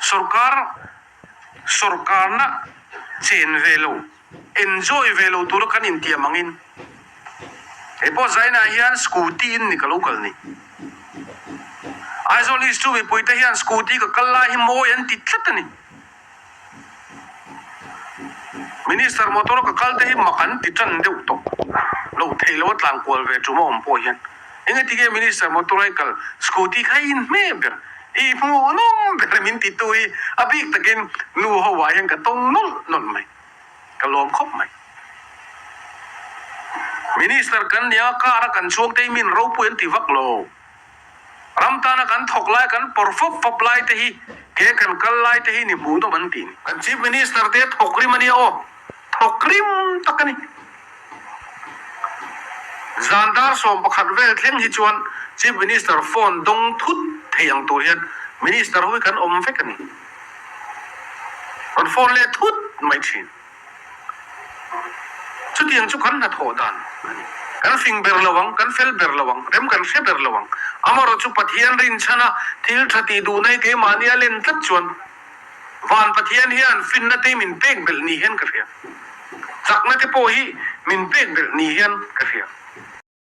Sorkar sorkarna chen ve lo, enjoy ve lo tura kan intiam angin hei pawh Zainah hian scooty in ni ka lo kal ni. Aizawl East chu mipuite hian scooty ka kal lai hi mawi an ti tlat a ni. Minister motor a ka kal te hi mak an ti tan deuh tawh loh theih loh a tlan kual ve tum a awm pawh hian engati nge minister motor a i kal scooty kha i inhmeh ber i hmuhnawm ber min ti tu hi a bik takin nu ho ah hian ka tawng nawlh nawlh mai ka lawm khawp mai. Minister kan nia car a kan chhuak te hi min ropui an ti vak lo. Ram tana kan thawk lai, kan pawr fawp fawp lai te hi, ke kan kal lai te hi ni hmuh dawm an ti ni. Kan Chief Minister te thawk rim a nia aw, thawk rim tak a ni. Zan dar 11 vel thleng hi chuan Chief Minister phone dawng thut thei ang tur hian Minister ho hi kan awm vek a ni. Rawn phone leh thut mai thin. Chutiang chu kan hnathawh dan a ni. Kan fing ber lo ang, kan fel ber lo ang, rem kan hre ber lo ang. Amaherawh chu Pathian rinchhana thil tha tih duhna hi keimahni a len tlat chuan Van Pathian hian finna te hi min pek belh ni hian ka hria. Chakna te pawh hi min pek belh ni hian ka hria.